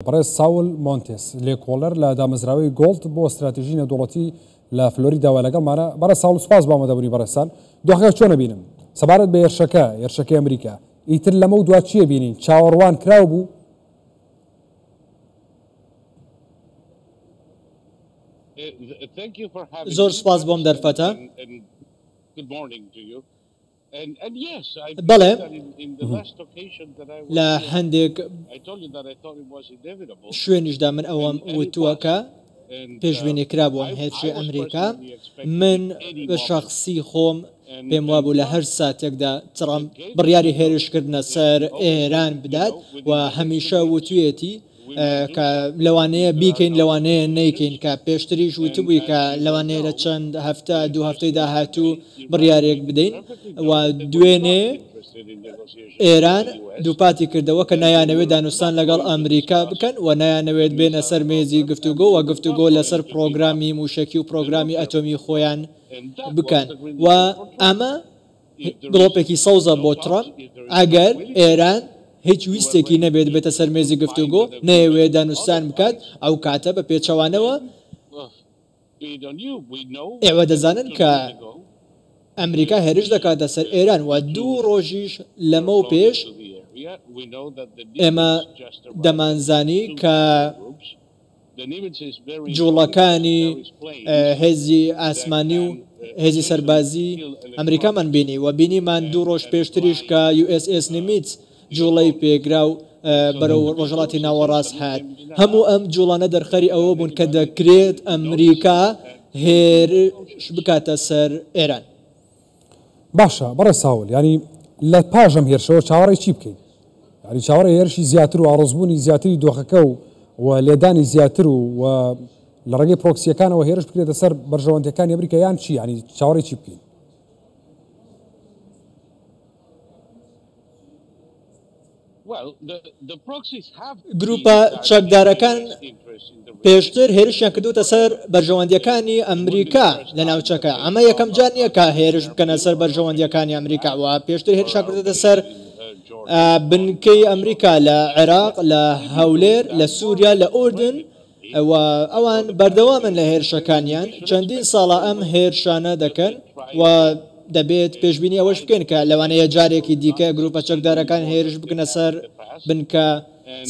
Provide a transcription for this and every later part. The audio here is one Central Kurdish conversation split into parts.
بەڕێز ساول مۆنتێس، لێکۆڵەر لە دامەزراوەی گۆڵد بۆ ستراتیژی نێودەوڵەتی لە فلۆریداوە لەگەڵمانە. بەڕێز ساول سوپاس بۆ ئامادەبوونی بەڕێزتان. دۆخەکە چۆن ئەبینن سەبارەت بە هێرشەکە، هێرشەکەی ئەمریکا؟ ئیتر لەمەو دوا چی ئەبینین؟ چاوەڕوان کراو بوو؟ زۆر سوپاس بۆم دەرفەتە. بەڵێ، لە هەندێک شوێنیشدا من ئەوەم وتووە کە پێشبینی کرابوو ئەم هێرشەی ئەمریکا، من بە شەخسی خۆم پێم وابوو لە هەر ساتێکدا ترەمپ بڕیاری هێرشکردنە سەر ئێران بدات و هەمیشە وتوویەتی کە لەوانەیە بیکەین لەوانەیە نەیکەین کە پێشتریش وتبووی کە لەوانەیە لە چەند هەفتە دوو هەفتەی داهاتوو بڕیارێک بدەین و دوێنێ ئێران دووپاتی کردەوە کە نایانەوێت دانوستان لەگەڵ ئەمریکا بکەن و نایانەوێت بێنە سەر مێزی گفتوگۆ و گفتوگۆ لەسەر پرۆگرامی موشەکی و پرۆگرامی ئەتۆمی خۆیان بکەن و ئەمە گڵۆپێکی سەوزە بۆ ترەمپ، ئەگەر ئێران هیچ ویستێکی نەبێت بێتە سەر مێزی گفتوگۆ، نەیەوێت دانوستان بکات، ئەو کاتە بە پێچەوانەوە ئێوە دەزانن کە ئەمریکا هێرش دەکاتە سەر ئێران و دوو ڕۆژیش لەمەو پێش ئێمە دەمانزانی کە جوڵەکانی هێزی ئاسمانی و هێزی سەربازی ئەمریکامان بینی و بینیمان دوو ڕۆژ پێشتریش کە یو ئێس ئێس نیمیتز جوڵەی پێکرا و بەرەو ڕۆژهەڵاتی ناوەڕاست هات. هەموو ئەم جوڵانە دەرخەری ئەوە بوون کە دەکرێت ئەمریکا هێرش بکاتە سەر ئێران. باشە بەڕێز ساول یانی لە پاش ئەم هێرشەوە چاوەڕێی چی بکەین؟ یانی چاوەڕێی هێرشی زیاتر و ئاڵۆزبوونی زیاتری دۆخەکە و و لێدانی زیاتر و و لە ڕێگەی پرۆکسییەکانەوە هێرش بکرێتە سەر بەرژەوەندییەکانی ئەمریکا یان چی؟ یانی چاوەڕێی چی بکەین؟ گروپە چەکدارەکان پێشتر هێرشیان کردووەتە سەر بەرژەوەندییەکانی ئەمریکا لە ناوچەکە، ئەمە یەکەم جار نییە کە هێرش بکەنە سەر بەرژەوەندییەکانی ئەمریکا و پێشتر هێرشیان کردووەتە سەر بنکەی ئەمریکا لە عێراق، لە هەولێر، لە سووریا، لە ئوردن و ئەوان بەردەوامن لە هێرشەکانیان، چەندین ساڵە ئەم هێرشانە دەکەن و دەبێت پێشبینی ئەوەش بکەین کە لەوانەیە جارێکی دیکە گروپە چەکدارەکان هێرش بکنە سەر بنکە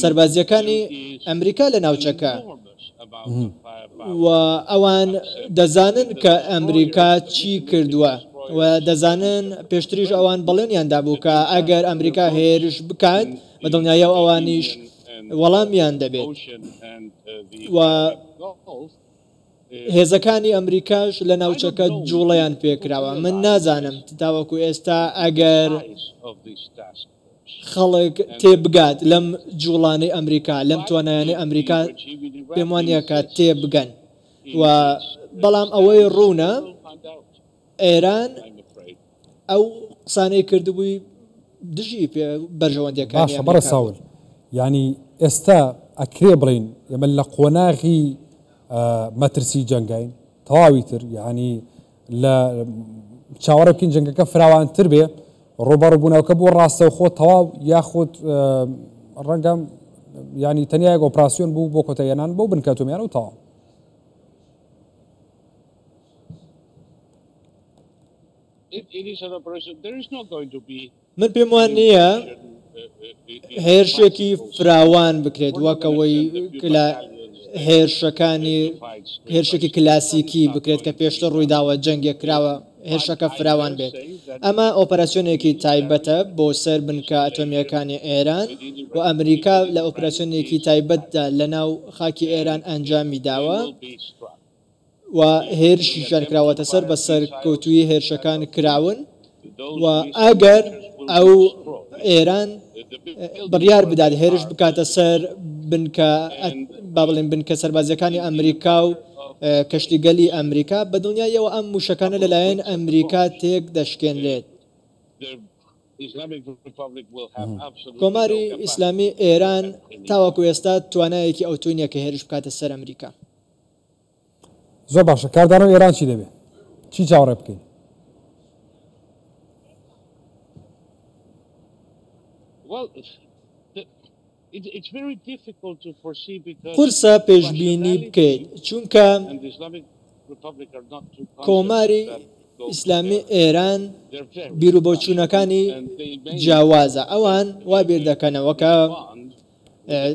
سەربازییەکانی ئەمریکا لە ناوچەکە و ئەوان دەزانن کە ئەمریکا چی کردووە و دەزانن پێشتریش ئەوان بەڵێنیان دابوو کە ئەگەر ئەمریکا هێرش بکات بە دڵنیاییەوە ئەوانیش وەڵامیان دەبێت و هێزەکانی ئەمریکاش لە ناوچەکە جوڵەیان پێکراوە من نازانم تاوەکو ئێستا ئەگەر خەڵک تێبگات لەم جوڵانەی ئەمریکا لەم توانایانەی ئەمریکا پێم وانە کە تێبگەن و بەڵام ئەوەی ڕوونە ئێران ئەو قسانەی کردبووی دژی بەرژەوەندیەکانی باشە بەڕێز ساول یانی ئێستا ئەکرێ بڵین ئێمە لە قۆناغی مەترسی جەنگین تەواوی تر یعنی لە چاوەڕێ بکەین جەنگەکە فراوانتر بێ ڕوبەڕبوونەوەکە بۆ ڕاستەوخۆ تەواو یاخود ڕەنگە ینی تەنیا یەک ئۆپراسیۆن بوو بۆ کۆتاییان بۆ بنکە ئەتۆمیانە و تەواو. من پێم وان نییە هێرشێکی فراوان بکرێت وەک ئەوەی لە هێرشەکانی هێرشێکی کلاسیکی بکرێت کە پێشتر ڕوویداوە جەنگێک کراوە هێرشەکە فراوان بێت ئەمە ئۆپەراسیۆنێکی تایبەتە بۆ سەر بنکە ئەتۆمییەکانی ئێران و ئەمریکا لە ئۆپراسیۆنێکی تایبەتدا لەناو خاکی ئێران ئەنجامی داوە و هێرشیشیان کراوەتە سەر بە سەرکەوتوویی هێرشەکان کراون و ئەگەر ئەو ئێران بڕیار بدات هێرش بکاتە سەر بنکە با بڵێن بنکە سەربازیەکانی ئەمریکا و کەشتیگەلی ئەمریکا بە دڵنیاییەوە ئەم موشەکانە لەلایەن ئەمریکا تێک دەشکێنرێت. کۆماری ئیسلامی ئێران تاوەکو ئێستا توانایەکی ئەوتۆی نییە کە هێرش بکاتە سەر ئەمریکا. زۆر باشە کاردانەوەی ئێران چی دەبێت؟ چی چاوەڕێ بکەین؟ قورسە پێشبینی بکەیت، چونکە کۆماری ئیسلامی ئێران بیروبۆچوونەکانی جیاوازە، ئەوان وا بیردەکەنەوە کە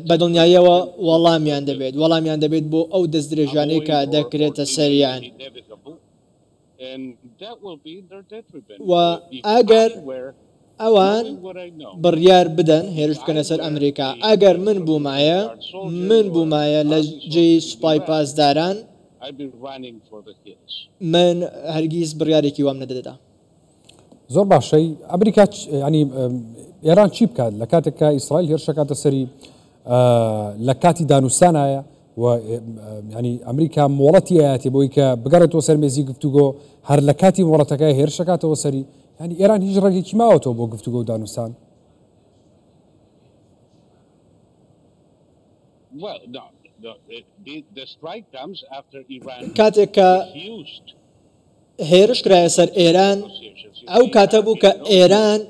بە دڵنیاییەوە وەڵامیان دەبێت، وەڵامیان دەبێت بۆ ئەو دەستدرێژیانەی کە دەکرێتە سەریان. و ئەگەر ئەوان بڕیار بدەن هێرش بکەنە سەر ئەمریکا، ئەگەر من بوومایە، من بوومایە لە جێی سوپای پاسداران، من هەرگیز بڕیارێکی وام نەدەدا. زۆر باشە ئەمریکا ینی ئێران چی بکات لە کاتێک کە ئیسرائیل هێرشەکاتە سەری لە کاتی دانوستانایە و ینی ئەمریکا مۆڵەتی ئاەتی بۆی کە بگەڕێتەوە سەر مێزی گفتوگۆ هەر لە کاتی مۆڵەتەکە هێرشەکاتەوە سەری ینی ئێران هیچ ڕێگێکی ماوەتەوە بۆ گفتوگۆ و دانوستان. کاتێک کە هێرش کرایە سەر ئێران، ئەو کاتە بوو کە ئێران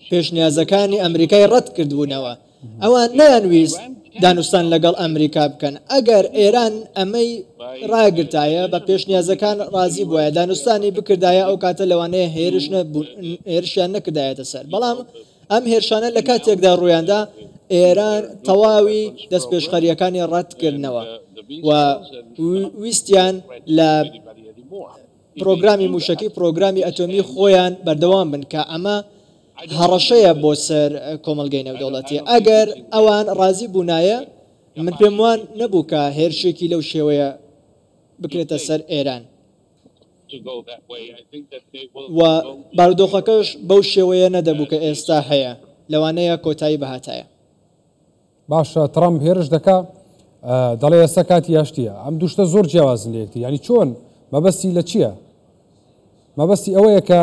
پێشنیازەکانی ئەمریکای ڕەت کردبوونەوە. ئەوان نەیانویست دانوستان لەگەڵ ئەمریکا بکەن. ئەگەر ئێران ئەمەی ڕاگرتایە، بە پێشنیازەکان ڕازی بوایە، دانوستانی بکردایە، ئەو کاتە لەوانەیە هێرش هێرشیان نەکردایەتە سەر. بەڵام ئەم هێرشانە لە کاتێکدا ڕوویاندا ئێران تەواوی دەستپێشخەرییەکانی ڕەتکردنەوە و ویستیان لە پرۆگرامی مووشەکی پرۆگرامی ئەتۆمی خۆیان بەردەوام بن کە ئەمە هەڕەشەیە بۆ سەر کۆمەڵگەی نێودەوڵەتی. ئەگەر ئەوان ڕازی بوونایە من پێم وا نەبوو کە هێرشێکی لەو شێوەیە بکرێتە سەر ئێران. و بارودۆخەکەش بەو شێوەیە نەدەبوو کە ئێستا هەیە، لەوانەیە کۆتایی بهاتایە. باشە تڕەمپ هێرش دەکا دەڵێ ئێستا کاتی ئاشتیە ئەم دوو شتە زۆر جیاوازن لە یەکتری یعنی چۆن مەبەستی لە چییە؟ مەبەستی ئەوەیە کە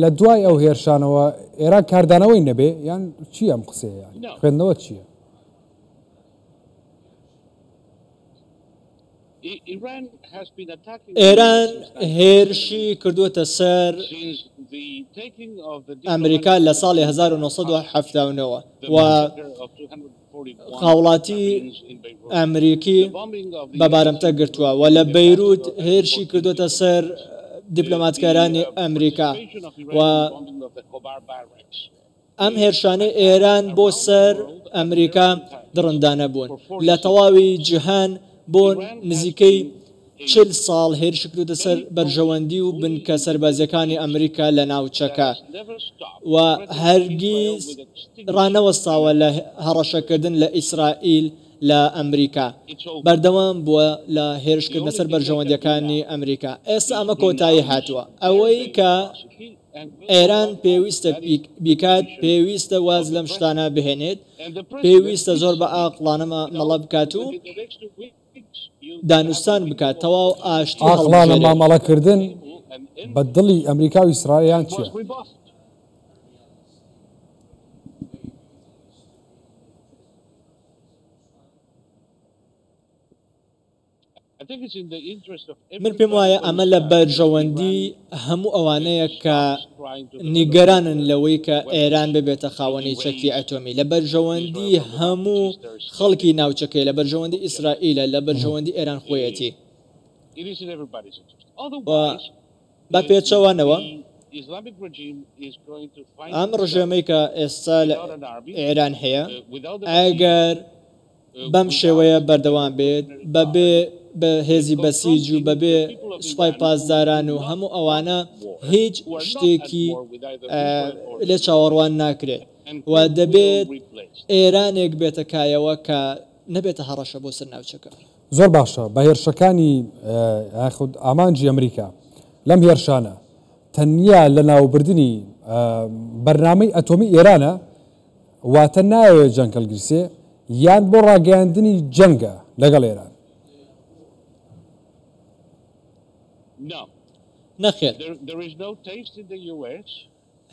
لە دوای ئەو هێرشانەوە ئێران کاردانەوەی نەبێ یان چی ئەم قسەیە خوێندنەوە چییە؟ ئێران هێرشی کردووەتە سەر ئەمریکا لە ساڵی 1970 و هاوڵاتی ئەمریکی بە بارمتە گرتووە و لە بەیروت هێرشی کردووەتە سەر دیپلۆماتکارانی ئەمریکا و ئەم هێرشانەی ئێران بۆ سەر ئەمریکا دڕندانە بوون. لە تەواوی جیهان بۆ نزیکەی 40 ساڵ هێرشی کردووەتە سەر بەرژەوەندی و بنکە سەربازییەکانی ئەمریکا لە ناوچەکە و هەرگیز ڕانەوەستاوە لە هەڕەشەکردن لە ئیسرائیل لە ئەمریکا. بەردەوام بووە لە هێرشکردنە سەر بەرژەوەندییەکانی ئەمریکا. ئێستا ئەمە کۆتایی هاتووە. ئەوەی کە ئێران پێویستە بیکات، پێویستە واز لەم شتانە بهێنێت، پێویستە زۆر بە ئاقڵانە مامەڵە بکات و دانوستان بکات، تەواو ئاشتی ئاقڵانە هەڵبژێرێت. مامەڵەکردن بە دڵی ئەمریکا و ئیسرائیل یان چییە؟ من پێم وایە ئەمە لە بەرژەوەندی هەموو ئەوانەیە کە نیگەرانن لەوەی کە ئێران ببێتە خاوەنی چەکی ئەتۆمی، لە بەرژەوەندی هەموو خەڵکی ناوچەکەیە، لە بەرژەوەندی ئیسرائیلە، لە بەرژەوەندی ئێران خۆیەتی. و بە پێچەوانەوە ئەم ڕژێمەی کە ئێستا لە ئێران هەیە ئەگەر بەم شێوەیە بەردەوام بێت، بەبێ هێزی بەسیج و بەبێ سوپای پاسداران و هەموو ئەوانە هیچ شتێکی لێ چاوەڕوان ناکرێت و دەبێت ئێرانێک بێتە کایەوە کە نەبێتە هەڕەشە بۆ سەر ناوچەکە. زۆر باشە بە هێرشەکانی یاخود ئامانجی ئەمریکا لەم هێرشانە تەنیا لەناوبردنی بەرنامەی ئەتۆمی ئێرانە واتە نایەوێت جەنگ هەڵگیرسێ یان بۆ ڕاگەیاندنی جەنگە لەگەڵ ئێران؟ نەخێر.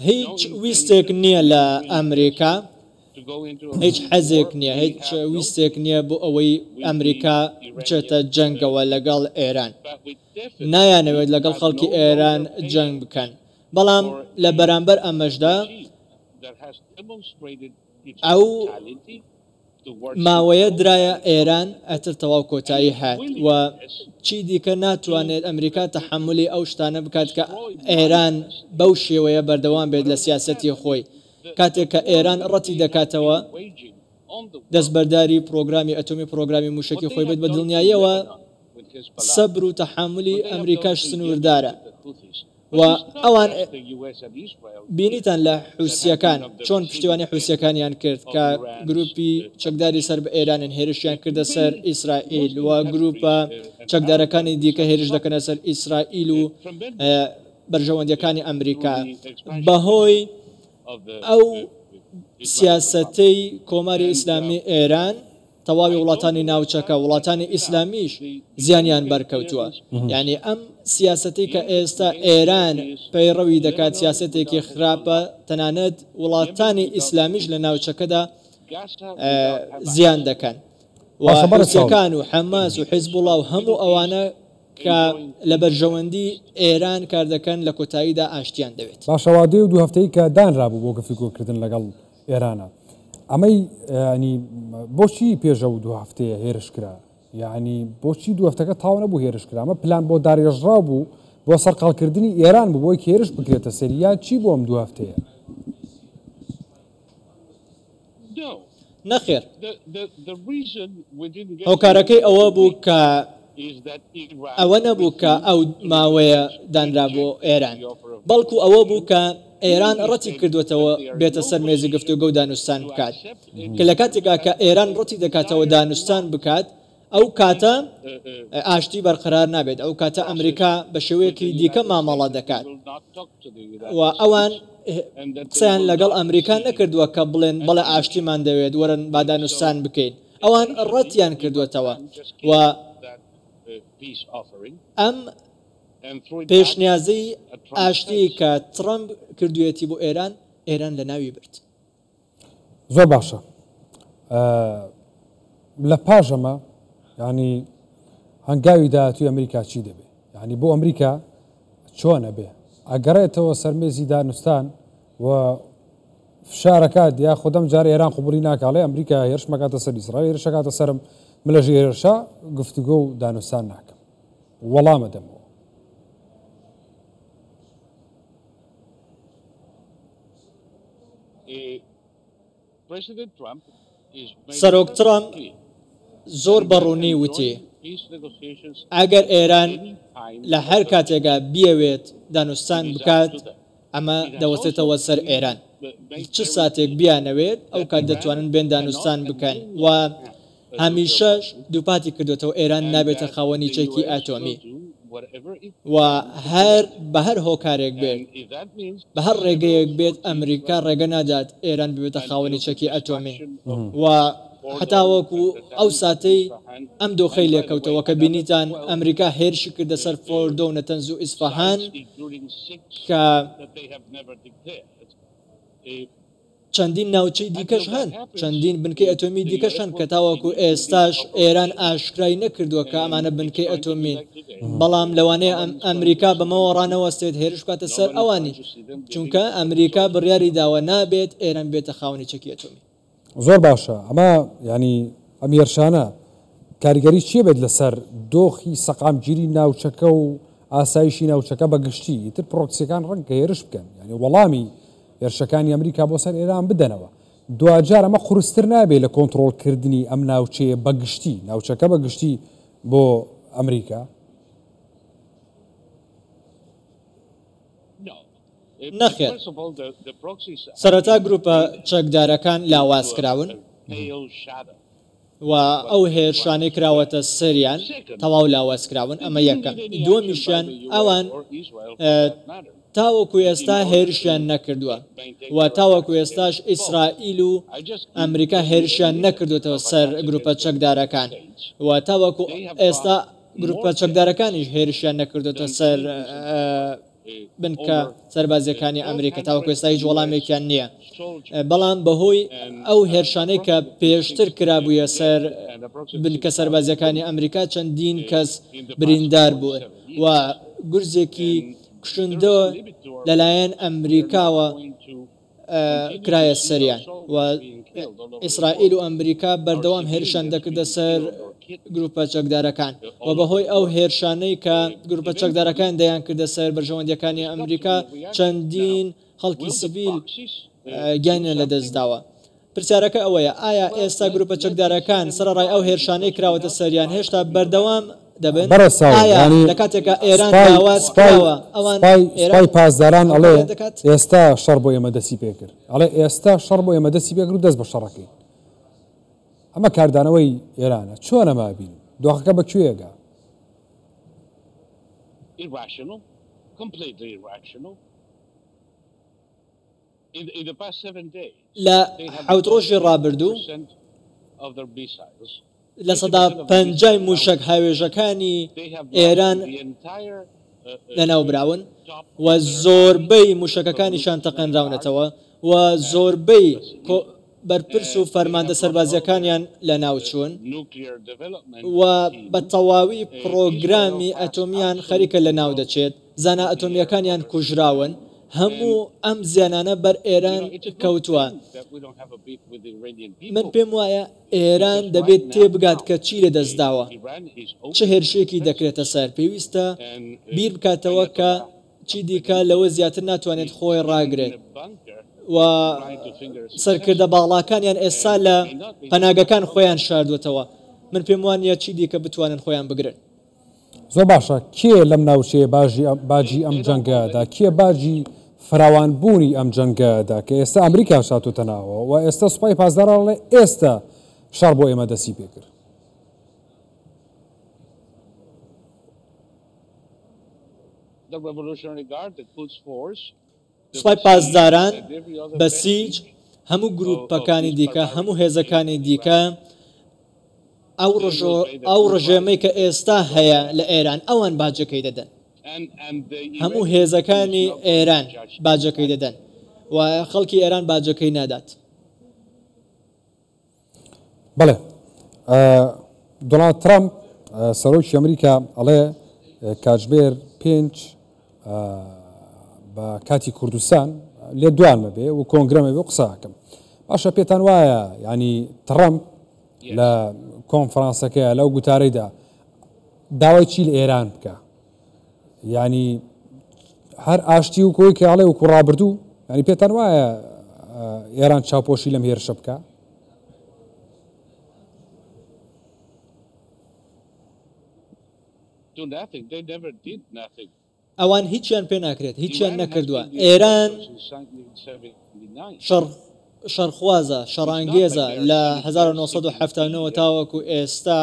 هیچ ویستێک نییە لە ئەمریکا، هیچ حەزێک نییە، هیچ ویستێک نییە بۆ ئەوەی ئەمریکا بچێتە جەنگەوە لەگەڵ ئێران. نایانەوێت لەگەڵ خەڵکی ئێران جەنگ بکەن. بەڵام لە بەرامبەر ئەمەشدا. ئەو ماوەیە درایە ئێران ئەتر تەواو کۆتایی هات و چی دیکە ناتوانێت ئەمریکا تەحەمولی ئەو شتانە بکات کە ئێران بەو شێوەیە بەردەوام بێت لە سیاسەتی خۆی کاتێک کە ئێران ڕەتی دەکاتەوە دەستبەرداری پرۆگرامی ئەتۆمی پرۆگرامی موشەکی خۆی بێت بە دڵنیاییەوە سەبر و تەحەمولی ئەمریکاش سنووردارە. و ئەوان بینیتان لە حوسییەکان چۆن پشتیوانی حوسییەکانیان کرد کە گروپی چەکداری سەر بە ئێرانن هێرشیان کردە سەر ئیسرائیل و گروپە چەکدارەکانی دیکە هێرش دەکەنە سەر ئیسرائیل و بەرژەوەندیەکانی ئەمریکا بەهۆی ئەو سیاسەتەی کۆماری ئیسلامی ئێران تەواوی وڵاتانی ناوچەکە، وڵاتانی ئیسلامیش زیانیان بەرکەوتووە. یانی ئەم سیاسەتەی کە ئێستا ئێران پەیڕەوی دەکات سیاسەتێکی خراپە، تەنانەت وڵاتانی ئیسلامیش لە ناوچەکەدا زیان دەکەن و حوسییەکان و حەماس و حیزبوڵا و هەموو ئەوانە کە لە بەرژەوەندی ئێران کاردەکەن لە کۆتاییدا ئاشتیان دەوێت. باشە وادەی و دوو هەفتەی کە دانرابوو بۆ گفتوگۆکردن لەگەڵ ئێرانە ئەمەی ینی بۆچی پێش ئەو دوو هەفتەیە هێرش کرا یعنی بۆچی دوو هەفتەکە تاو نەبوو هێرش کرا ئەمە پلان بۆ دارێژراو بوو بۆ سەرقاڵکردنی ئێران بوو بۆی هێرش بکرێتە سەری یان چی بۆ ئەم دوو هەفتەیە؟ نەخێر هۆکارەکەی ئەوە بوو کە ئەوە نەبوو کە ئەو ماوەیە دانرا بۆ ئێران، بەڵکو ئەوە بوو کە ئێران ڕەتی کردووەتەوە بێتە سەر مێزی گفتوگۆ و دانوستان بکات، کە لە کاتێکا کە ئێران ڕەتی دەکاتەوە دانوستان بکات، ئەو کاتە ئاشتی بەرقەرار نابێت، ئەو کاتە ئەمریکا بە شێوەیەکی دیکە مامەڵە دەکات و ئەوان قسەیان لەگەڵ ئەمریکا نەکردووە کە بڵێن بەڵێ ئاشتیمان دەوێت وەرن با دانوستان بکەین. ئەوان ڕەتیان کردووەتەوە و ئەم پێشنیازەی ئاشتی کە ترەمپ کردوویەتی بۆ ئێران، ئێران لەناوی برد. زۆر باشە لە پاش ئەمە ینی هەنگاوی داهاتوی ئەمریکا چی دەبێ ینی بۆ ئەمریکا چۆن ئەبێ ئەگەڕێتەوە سەرمێزی دانوستان و فشارەکات یاخود ئەم جارە ئێران قبوڵی ناکا ئەڵێ ئەمریکا هێرش مەکاتە سەر ئیسرائیل هێرش ئەکاتە سەرم من لە ژێر هێرشا گفتوگۆ و دانوستان ناکەم وەڵام ئەدەمەوە. سەرۆک ترەمپ زۆر بە ڕوونی وتی، ئەگەر ئێران لە هەر کاتێکا بیەوێت دانوستان بکات، ئەمە دەوەستێتەوە سەر ئێران. چ ساتێک بیانەوێت ئەو کات دەتوانن بێن دانوستان بکەن و هەمیشەش دووپاتی کردووەتەوە ئێران نابێتە خاوەنی چەکی ئەتۆمی و هەر بە هەر هۆکارێک بێت، بە هەر ڕێگەیەک بێت ئەمریکا ڕێگە نادات ئێران ببێتە خاوەنی چەکی ئەتۆمی و هەتاوەکو ئەو ساتەی ئەم دۆخەی لێکەوتەوە کە بینیتان ئەمریکا هێرشی کردە سەر فۆردۆ و نەتەنز و ئیسفەهان کە چەندین ناوچەی دیکەش هەن، چەندین بنکەی ئەتۆمی دیکەش هەن کە تاوەکو ئێستاش ئێران ئاشکرای نەکردووە کە ئەمانە بنکەی ئەتۆمین، بەڵام لەوانەیە ئەمریکا بەمەوە ڕانەوەستێت هێرش بکاتە سەر ئەوانیش، چونکە ئەمریکا بڕیاری داوە نابێت ئێران ببێتە خاوەنی چەکی ئەتۆمی. زۆر باشە ئەمە یانی ئەم هێرشانە کاریگەری چیە بێت لەسەر دۆخی سەقامگیری ناوچەکە و ئاسایشی ناوچەکە بە گشتی ئیتر پرۆکسیەکان ڕەنگە هێرش بکەن یانی وەڵامی هێرشەکانی ئەمریکا بۆ سەر ئێران بدەنەوە دواجار ئەمە قورستر نابێت لە کۆنتڕۆڵکردنی ئەم ناوچەیە بە گشتی ناوچەکە بە گشتی بۆ ئەمریکا؟ نەخێر، سەرەتا گروپە چەکدارەکان لاواز کراون و ئەو هێرشانەی کراوەتە سەریان تەواو لاواز کراون، ئەمە یەکەم. دووەمیشیان ئەوان تاوەکو ئێستا هێرشیان نەکردووە و تاوەکو ئێستاش ئیسرائیل و ئەمریکا هێرشیان نەکردووەتەوە سەر گروپە چەکدارەکان و تاوەکو ئێستا گروپە چەکدارەکانیش هێرشیان نەکردووەتە سەر بنکە سەربازییەکانی ئەمریکا تاوەکو ئێستا هیچ وەڵامێکیان نییە، بەڵام بەهۆی ئەو هێرشانەی کە پێشتر کرابوویە سەر بنکە سەربازییەکانی ئەمریکا چەندین کەس بریندار بوون و گورزێکی کوشندە لەلایەن ئەمریکاوە کرایە سەریان و. ئیسرائیل و ئەمریکا بەردەوام هێرشیان دەکردە سەر گروپە چەکدارەکان و بەهۆی ئەو هێرشانەی کە گروپە چەکدارەکان دەیانکردە سەر بەرژەوەندییەکانی ئەمریکا چەندین خەڵکی سڤیل گیانیان لەدەستداوە. پرسیارەکە ئەوەیە ئایا ئێستا گروپە چەکدارەکان سەرەڕای ئەو هێرشانەی کراوەتە سەریان هێشتا بەردەوام دەبن؟ بەڕێز ساوڵ ئایا یانی لە کاتێکا ئێران سوپای داواز سوپای کراوە ئەوان سوپای ئێران سوپای پاسداران ئەڵێ هاوکاریان دەکات؟ ئێستا شەڕ بۆ ئێمە دەستی پێکرد ئەڵێ ئێستا شەڕ بۆ ئێمە دەستی پێکرد و دەست بە شەڕەکەین ئەمە کاردانەوەی ئێرانە چۆن ئەمە ئەبینن دۆخەکە بە کوێ ئەگا؟ لە حەوت ڕۆژی ڕابردوو 50% ی مووشەک هاوێژەکانی ئێران لەناوبراون و زۆربەی مووشەکەکانیشیان تەقێنراونەتەوە و زۆربەی بەرپرس و فەرماندە سەربازییەکانیان لەناوچوون و بە تەواوی پڕۆگرامی ئەتۆمییان خەریکە لەناودەچێت، زانا ئەتۆمییەکانیان کوژراون، هەموو ئەم زیانانە بەر ئێران کەوتووە. من پێم وایە ئێران دەبێت تێبگات کە چی لەدەستداوە، چ هێرشێکی دەکرێتە سەر، پێویستە بیر بکاتەوە کە چیدیکە لەوە زیاتر ناتوانێت خۆی ڕاگرێت و سەرکردە باڵاکانیان ئێستا لە پەناگەکان خۆیان شاردووەتەوە. من پێم وا نییە چیدیکە بتوانن خۆیان بگرن. زۆر باشە کێ لەم ناوچەیە باجی ئەم جەنگە ئەدا؟ کێ باجی فراوانبوونی ئەم جەنگە ئەدا کە ئێستا ئەمریکاش هاتۆتە ناوەوە و ئێستا سوپای پاسداران ئەڵێ ئێستا شەڕ بۆ ئێمە دەستی پێکرد؟ سوپای پاسداران، بەسیج، هەموو گرووپەکانی دیکە، هەموو هێزەکانی دیکە، ئەو ڕژێمەی کە ئێستا هەیە لە ئێران، ئەوان باجەکەی دەدەن. هەموو هێزەکانی ئێران باجەکەی دەدەن و خەڵکی ئێران باجەکەی نادات. بەڵێ دۆناڵد ترەمپ سەرۆکی ئەمریکا ئەڵێ کاتژمێر پێنج بە کاتی کوردستان لێدوانمە بێ و کۆنگرەمە بێ و قساکەم باشە پێتان وایە ینی ترەمپ لە کۆنفرانسەکەی لەو گوتارەیدا داوای چی لە ئێران بکە ینی هەر ئاشتی و کۆی کاڵێ و کوڕابردوو ینی پێتان وایە ئێران چاوپۆشی لەم هێرشە بکە ئەوان هیچیان پێ ناکرێت، هیچیان نەکردووە. ئێران شەڕ شەڕخوازە، شەڕانگێزە، لە 1979 وە تاوەکو ئێستا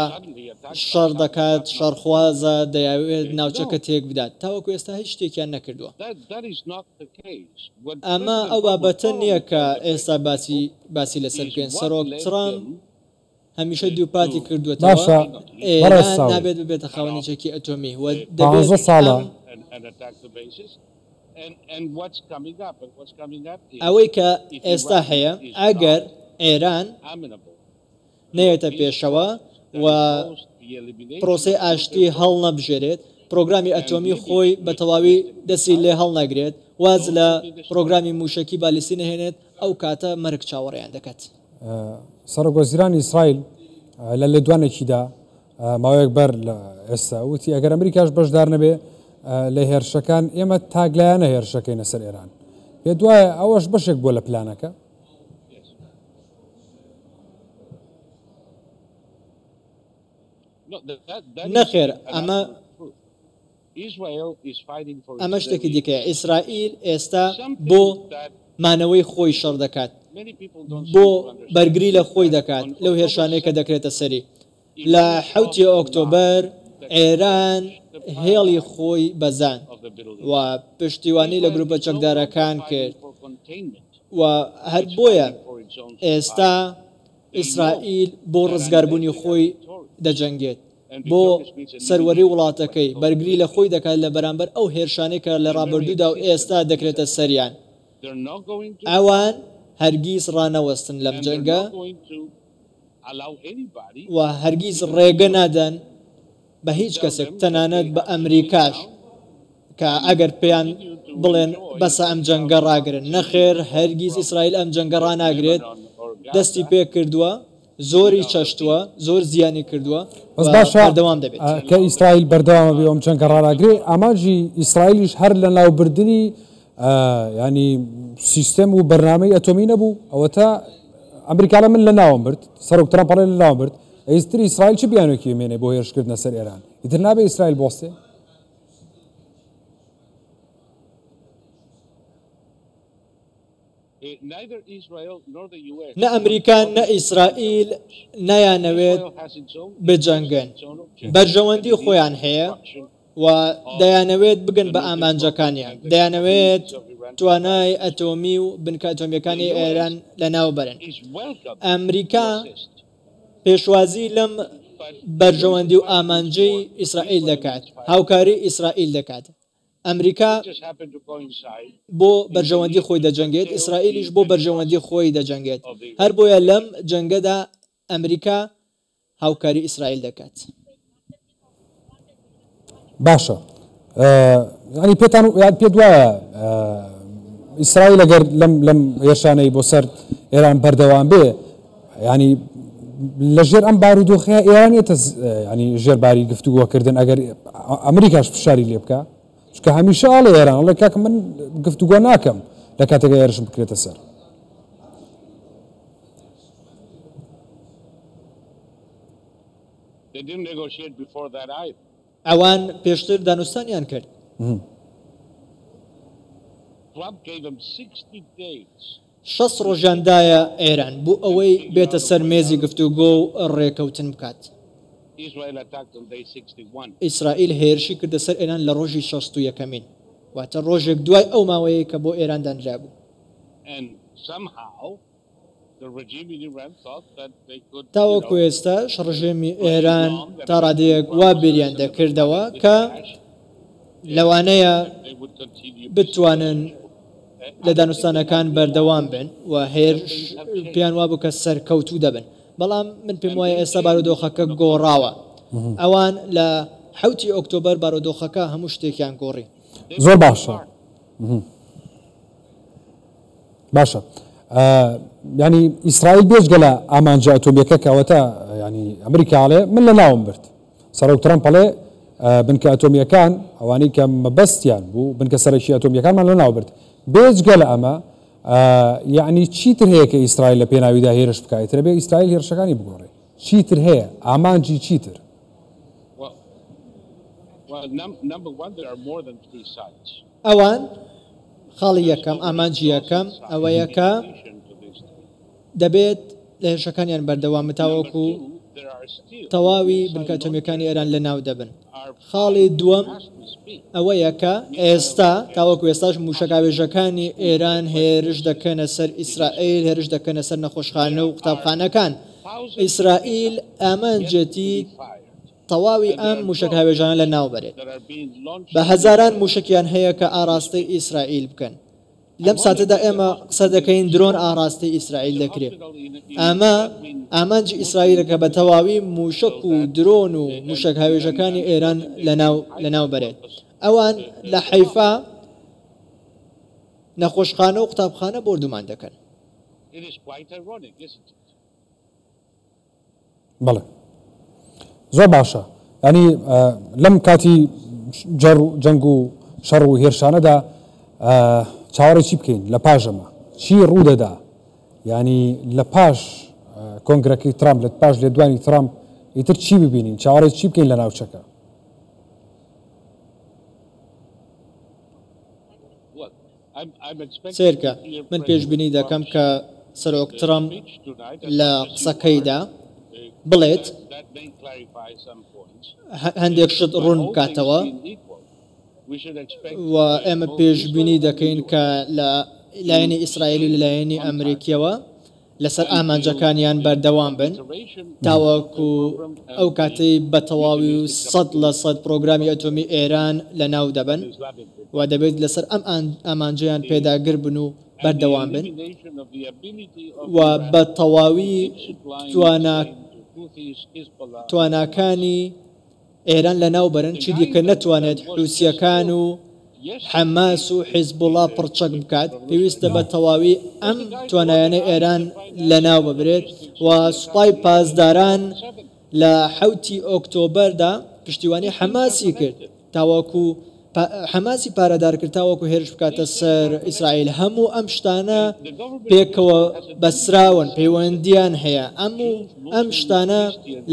شەڕ دەکات، شەڕخوازە، دەیاوێت ناوچەکە تێکبدات. تاوەکو ئێستا هیچ شتێکیان نەکردووە. ئەمە ئەو بابەتە نییە کە ئێستا باسی باسی لەسەر بکەین. سەرۆک ترەمپ هەمیشە دووپاتی کردووەتەوە باشە بەڕێز ئێران ساوڵ نابێت ببێتە خاوەنی چەکی ئەتۆمی و دەبێت پانزە ساڵە ئەم ئەوەی کە ئێستا هەیە ئەگەر ئێران نەیەتە پێشەوە و پرۆسەی ئاشتی هەڵنەبژێرێت، پرۆگرامی ئەتۆمی خۆی بە تەواوی دەستی لێ هەڵنەگرێت، واز لە پرۆگرامی مووشەکی بالیستی نەهێنێت، ئەو کاتە مەرگ چاوەڕێیان دەکات. سەرۆکوەزیرانی ئیسرائیل لە لێدوانێکیدا ماوەیەک بەر لە ئێستا وتی ئەگەر ئەمریکاش بەشدار نەبێ لە هێرشەکان ئێمە تاکلایەنە هێرشەکەینە سەر ئێران. پێت وایە ئەوەش بەشێک بووە لە پلانەکە؟ نەخێر ئەمە ئەمە شتێکی دیکەیە، ئیسرائیل ئێستا بۆ مانەوەی خۆی شەڕ دەکات، بۆ بەرگری لە خۆی دەکات لەو هێرشانەی کە دەکرێتە سەری. لە حەوتی ئۆکتۆبەر ئێران هێڵی خۆی بەزاند و پشتیوانی لە گروپە چەکدارەکان کرد و هەر بۆیە ئێستا ئیسرائیل بۆ ڕزگاربوونی خۆی دەجەنگێت، بۆ سەروەری وڵاتەکەی، بەرگری لە خۆی دەکات لە بەرامبەر ئەو هێرشانەی کە لە ڕابردوودا و ئێستا دەکرێتە سەریان. ئەوان هەرگیز ڕانەوەستن لەم جەنگە و هەرگیز ڕێگە نادەن بە هیچ کەسێک تەنانەت بە ئەمریکاش کە ئەگەر پێیان بڵێن بەسە ئەم جەنگە ڕاگرن، نەخێر هەرگیز ئیسرائیل ئەم جەنگە ڕاناگرێت. دەستی پێکردووە، زۆری چەشتووە، زۆر زیانی کردووە بەس و باشە بەردەوام دەبێت. کە ئیسرائیل بەردەوامە بێ ئەم جەنگە ڕاناگرێ، ئامانجی ئیسرائیلیش هەر لەناوبردنی ینی سیستەم و بەرنامەی ئەتۆمی نەبوو. ئەوەتا ئەمریکا لە من لەناوم برد، سەرۆک ترەمپ ئەڵێ لەناوم برد، ئیتر ئیسرائیل چ بیانوێکی ئەمێنێ بۆ هێرشکردنە سەر ئێران؟ ئیتر نابێ ئیسرائیل بوەستێ؟ نە ئەمریکا نە ئیسرائیل نایانەوێت بجەنگن، بەرژەوەندی خۆیان هەیە و دەیانەوێت بگەن بە ئامانجەکانیان، دەیانەوێت توانای ئەتۆمی و بنکە ئەتۆمییەکانی ئێران لەناوبەرن. ئەمریکا پێشوازی لەم بەرژەوەندی و ئامانجەی ئیسرائیل دەکات، هاوکاری ئیسرائیل دەکات. ئەمریکا بۆ بەرژەوەندی خۆی دەجەنگێت، ئیسرائیلیش بۆ بەرژەوەندی خۆی دەجەنگێت. هەربۆیە لەم جەنگەدا ئەمریکا هاوکاری ئیسرائیل دەکات. باشە ینی پێتان پێت وایە ئیسرائیل ئەگەر لەم لەم هێرشانەی بۆ سەر ئێران بەردەوام بێ ینی لەژێر ئەم بارودۆخەیە ئێرانێتە ینی ژێرباری گفتوگۆکردن ئەگەر ئەمریکاش فشاری لێ بکە چکە هەمیشە ئاڵێ ئێران ئەڵێ کاکە من گفتوگۆ ناکەم لە کاتێکە هێرشم بکرێتە سەر. ئەوان پێشتر دانوستانیان کرد. 60 ڕۆژیان دایە ئێران بۆ ئەوەی بێتە سەر مێزی گفتوگۆ و ڕێکەوتن بکات. ئیسرائیل هێرشی کردە سەر ئێران لە ڕۆژی 61ەمین، واتە ڕۆژێک دوای ئەو ماوەیەی کە بۆ ئێران دانرابوو. تاوەکو ئێستاش ڕژێمی ئێران تا ڕادەیەک وا بیریان دەکردەوە کە لەوانەیە بتوانن لە دانوستانەکان بەردەوام بن و هێرش پێیان وابوو کە سەرکەوتوو دەبن، بەڵام من پێم وایە ئێستا بارودۆخەکە گۆڕاوە. ئەوان لە حەوتی ئۆکتۆبەر بارودۆخەکە هەموو شتێکیان گۆڕی. زۆر باشە. باشە ینی ئیسرائیل بێجگە لە ئامانجە ئەتۆمیەکە کەوەتە ینی ئەمریکاڵێ من لە ناوم برد سەرۆک ترەمپ ئەڵێ بنکە ئەتۆمیەکان ئەوانەی کە مەبەستیان بوو بنکە سەرەکی ئەتۆمیەکانمان لە ناو برد بێجگە لە ئەمە یعنی چیتر هەیە کە ئیسرائیل لە پێناویدا هێرش بکات ترە بێ ئیسرائیل هێرشەکانی بگۆڕێ چیتر هەیە ئامانجی چیتر ئەوان خاڵی یەکەم، ئامانجی یەکەم ئەوەیە کە دەبێت لە هێرشەکانیان بەردەوام بن تاوەکو تەواوی بنکە ئەتۆمییەکانی ئێران لەناو دەبن. خاڵی دووەم ئەوەیە کە ئێستا تاوەکو ئێستاش مووشەکاوێژەکانی ئێران هێرش دەکەنە سەر ئیسرائیل، هێرش دەکەنە سەر نەخۆشخانە و قوتابخانەکان. ئیسرائیل ئامانجێتی تەواوی ئەم مووشەکهاوێژانە لەناوبەرێت. بە هەزاران مووشەکیان هەیە کە ئاراستەی ئیسرائیل بکەن. لەم ساتەدا ئێمە قسە دەکەین درۆن ئاراستەی ئیسرائیل دەکرێت. ئەمە ئامانجی ئیسرائیلە کە بە تەواوی مووشەک و درۆن و مووشەکهاوێژەکانی ئێران لەناو لەناوبەرێت. ئەوان لە حەیفا نەخۆشخانە و قوتابخانە بۆردومان دەکەن. بەڵێ زۆر باشە ینی لەم کاتی جەڕ جەنگ و شەڕ و هێرشانەدا چاوەڕێ چی بکەین لە پاژەمە چی ڕوودەدا ینی لە پاش کۆنگرەکەی ترامپ لە پاش لێدوانی ترامپ ئیتر چی ببینین چاوەڕێ چی بکەین لە ناوچەکە سەیرکە، من پێشبینی دەکەم کە سەرۆک ترەمپ لە قسەکەیدا بڵێت هەندێک شت ڕوون بکاتەوە و ئێمە پێشبینی دەکەین کە لە لایەنی ئیسرائیل و لە لایەنی ئەمریکیەوە لەسەر ئامانجەکانیان بەردەوام بن تاوەکو ئەو کاتەی بە تەواوی و 100% پرۆگرامی ئەتۆمی ئێران لەناو دەبەن و دەبێت لەسەر ئەم ئامانجەیان پێداگر بن و بەردەوام بن و بە تەواوی تواناکانی ئێران لەناو بەرن چیدیکە نەتوانێت حوسییەکان و. حەماس و حیزبوڵا پڕچەک بکات، پێویستە بە تەواوی ئەم توانایانەی ئێران لەناو ببرێت و سوپای پاسداران لە حەوتی ئۆکتۆبەردا پشتیوانی حەماسی کرد تاوەکو حەماسی پارەدار کرد تاوەکو هێرش بکاتە سەر ئیسرائیل. هەموو ئەم شتانە پێکەوە بەستراون، پەیوەندییان هەیە. ئەم و ئەم شتانە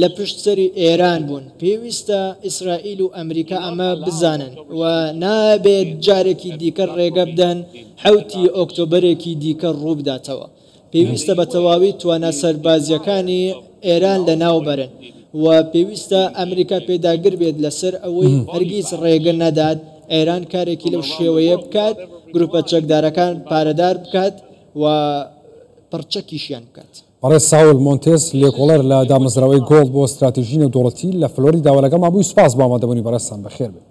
لە پشت سەری ئێران بوون. پێویستە ئیسرائیل و ئەمریکا ئەمە بزانن و نابێت جارێکی دیکە ڕێگە بدەن حەوتی ئۆکتۆبەرێکی دیکە ڕووبداتەوە. پێویستە بە تەواوی توانا سەربازییەکانی ئێران لەناوبەرن و پێویستە ئەمریکا پێداگر بێت لەسەر ئەوەی هەرگیز ڕێگە نەدات ئێران کارێکی لەو شێوەیە بکات، گروپە چەکدارەکان پارەدار بکات و پڕچەکیشیان بکات. بەڕێز ساول مۆنتێز، لێکۆڵەر لە دامەزراوەی گۆڵد بۆ ستراتیژی نێودەوڵەتی لە فلۆریداوە لەگەڵمان بووی، سوپاس بۆ ئامادەبوونی بەڕێزتان، بەخێربێن.